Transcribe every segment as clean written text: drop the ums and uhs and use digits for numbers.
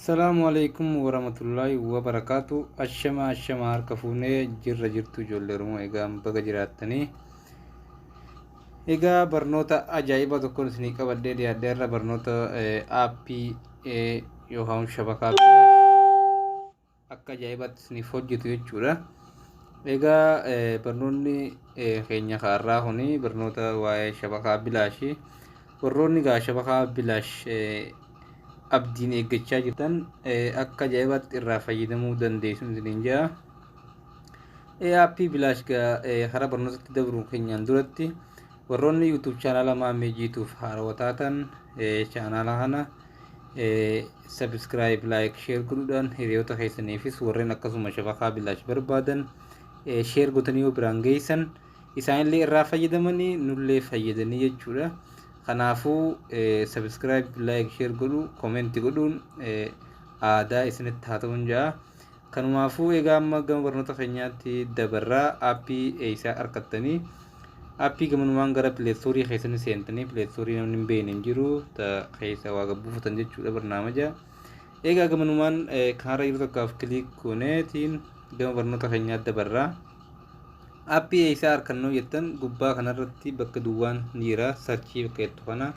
Salaamu alaikum warahmatullaahi wabarakaatu. Ashama ashama, harka fuunee jirra jirtu ijoollee Oromoo? Egaa baga jiraattanii. Egaa barnoota ajaa'ibaa tokkoon isinii qabadhee dhiyaadheerra, barnoota aappii yookaan shabakaa akka ajaa'ibaatti isiniif hojjetu jechuudha. Egaa barnoonni keenya kaarraa kuni barnoota waa'ee shabakaa bilaashii. Warroonni gaa shabakaa bilaash abdiin eeggachaa jirtan akka ajaa'ibaatti irraa fayyadamuu dandeessu isiniin jedha. Aappii bilaash karaa barnootatti dabruu keenyaan duratti, warroonni YouTube chaanaala Maammee Jiituuf haarawaa taatan, chaanaala kana subscribe, like, share godhuudhaan hiriyoota keessaniifis warreen akkasuma shabakaa bilaash barbaadan share gootanii yoo biraan geessan, isaanillee irraa fayyadamanii nullee fayyadanii jechuudha. Kanaafuu subscribe, like, share godhuu, comment godhuun aadaa isinitti haa ta'uun ja'a. Kanumaafuu egaa amma gama barnoota keenyaatti dabarraa. Aappii eessaa argattanii? Aappii gamanumaan gara Play Store keessanii seentanii, Play Store namni hin beekne hin jiru, keessa waa gabbuufatan jechuudha barnaamaja. Egaa gamanumaan kanarra yeroo tokkoof click gooneetiin gama barnoota keenyaatti dabarraa. Aappii eessaa argannoo jettan, gubbaa kanarratti bakka duwwaan ni jira, search bakka jettu kana.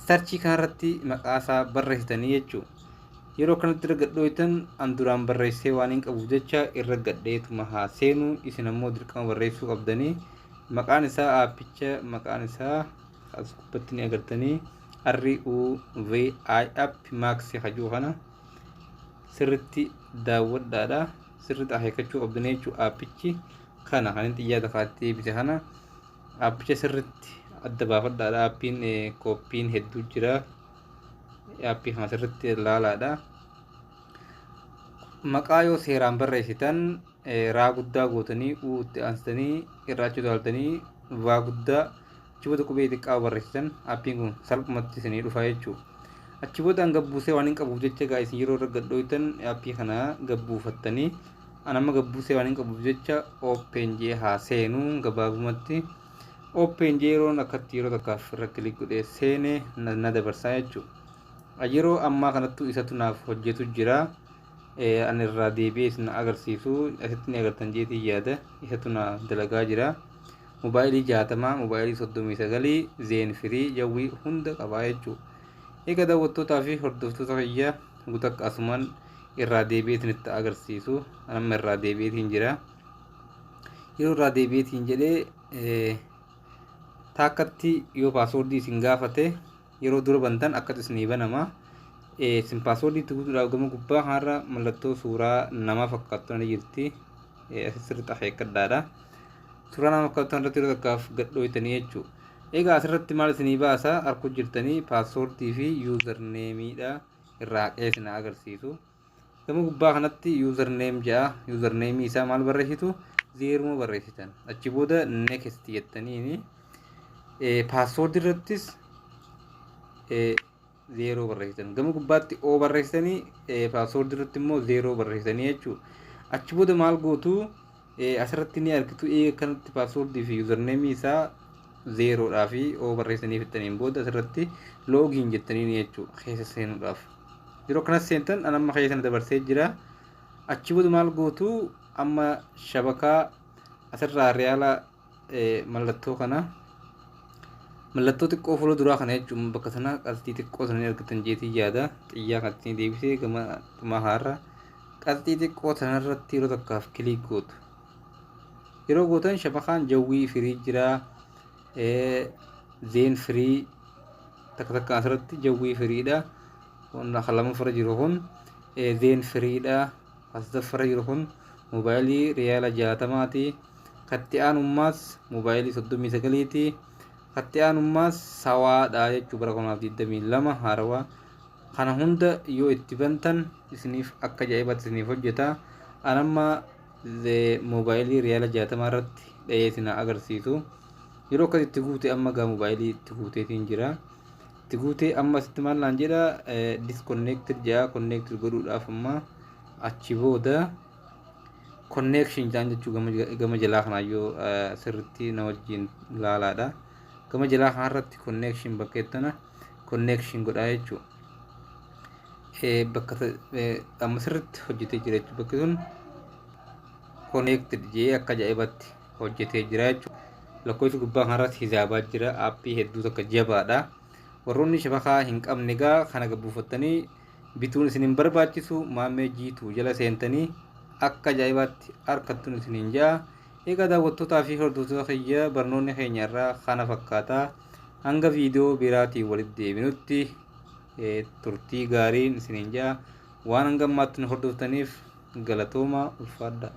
Search kanarratti maqaasaa barreessitanii jechuudha. Yeroo kanatti irra gadhooytan, an duraan barreessee waan hin qabuuf jecha irra gadheetuma haa seenu, isin ammoo dirqama barreessuu qabdanii. Maqaan isaa, aappicha maqaan isaa as gubbatti ni agartanii, RUVI App Max hajuu kana sirritti daawwadhaadha. Sirritti akeekkachuu qabdanii jechuudha. Aappichi kana kan inni xiyyaa takaatti bite kana, aappicha sirritti adda baafadhaadha. Aappiin kooppiin hedduu jira. Aappii kana sirritti ilaalaadha. Maqaa yoo seeraan barreessitan, raa guddaa gootanii, uu itti aansitanii, irraa achi utaaltanii, vaa guddaa, achi booda qubee xiqqaa barreessitan, aappiin kun salphumatti isinii dhufa jechuudha. Achi booda an gabbuusee waan hin qabuuf jecha, gaa isin yeroo irra gadhooytan aappii kana gabbuufattanii, an amma gabbuusee waan hin qabuuf jecha open jee haa seenuu. Gabaabumatti open jee yeroon akkatti yeroo takkaaf irra click godhee seene na dabarsaa jechuudha. Yeroo ammaa kanattu isatu naaf hojjetu jira. An irraa deebi'ee isin agarsiisu, asitti ni agartan jeetii yaada, isatu na dalagaa jira. Mobaayilii 60, mobaayilii 39, Zain Free, jawwii hunda qabaa jechuudha. Egaa daawwattootaa fi hordoftoota kiyya, guutuu asumaan irraa deebi'ee isinitti agarsiisu. Amma irraa deebi'eetiin jira. Yeroo irraa deebi'eetiin jedhee taakkatti yoo paaswoordii isin gaafate, yeroo dura bantan akkatti isinii banama. Isin paaswoordii itti guutuudhaaf gama gubbaa kanarra mallattoo suuraa namaa fakkaattu ni jirti. Asi sirriitti akeekkadhaadha. Suuraa nama fakkaattu irratti yeroo takkaaf gadhooytanii jechuudha. Egaa asirratti maal isinii baasa arguu jirtanii? Paaswoordii fi usernameiidha irraa haqee isin agarsiisu. Gama gubbaa kanatti username jedha. Usernameii isaa maal barreessitu? Zeeruma barreessitan. Achi booda next jettaniini. Paaswoordii irrattis zeeroo barreessitan. Gama gubbaatti O barreessitanii, paaswoordii irratti immoo zeeroo barreessitanii jechuudha. Achi booda maal gootu? Asirratti ni argitu. Eega kanatti paaswoordii fi usernameii isaa zeeroodhaa fi O barreessanii fixxaniin booda, asirratti login jettanii jechuudha keessa seenuudhaaf. Yeroo kanas seentan, an amma keessa dabarsee jira. Achi booda maal gootu? Amma shabakaa asirraa riyaala mallattoo kana, mallattoo xiqqoo fuula duraa kana jechuun, bakka sana qalxii xiqqoo sana argatan jeetii yaada, xiyyaa kan ittiin deebisee gama dhumaa kanarra qalxii xiqqoo sanarratti yeroo takkaaf click gootu. Yeroo gootan shabakaan jawwii free jira, Zain Free takka takka asirratti jawwii freedha. Kun kan lamaffarra jiru kun Zain Freedha. As sadaffara jiru kun moobaayilii riyaala 60ti. Katti aanummaas moobaayilii 39ti. Katti aanummaas sawaadha jechuu, bara 2022 haarawaa. Kana hunda yoo itti bantan isiniif akka ajaa'ibaatti isiniif hojjeta. Anamma moobaayilii riyaala 60 irratti dhahee isin agarsiisu. Yeroo akkas itti guute, amma gaa moobaayilii itti guuteetiin jira. Itti guutee amma asitti maal naan jedha? Disconnected jedha. Connected godhuudhaaf amma achi booda connection jedhan jechuu, gama jalaa kanaa yoo sirritti na wajjin ilaalaadha. Gama jalaa kanarratti connection bakka jettana connection godhaa jechuudha. Bakka amma sirriitti hojjetee jira jechuudha. Bakki sun connected jee akka ajaa'ibatti hojjetee jira jechuudha. Lakkoofsi gubbaa kanarratti hisaabaa jira. Aappii hedduu tokko jabaadha. Warroonni shabakaa hin qabne egaa kana buufattanii bituun isin hin barbaachisu. Maammee jiituu jala seentanii akka ajaa'ibaatti harkattuun isiniin ja'a. Egaa daawwattootaa fi hordoftoota kiyya, barnoonni keenya irraa kana fakkaata. Hanga viidiyoo biraatiin walitti deebinutti turtii gaariin isiniin ja'a. Waan hanga ammaatti nu hordoftaniif galatooma, ulfaadha.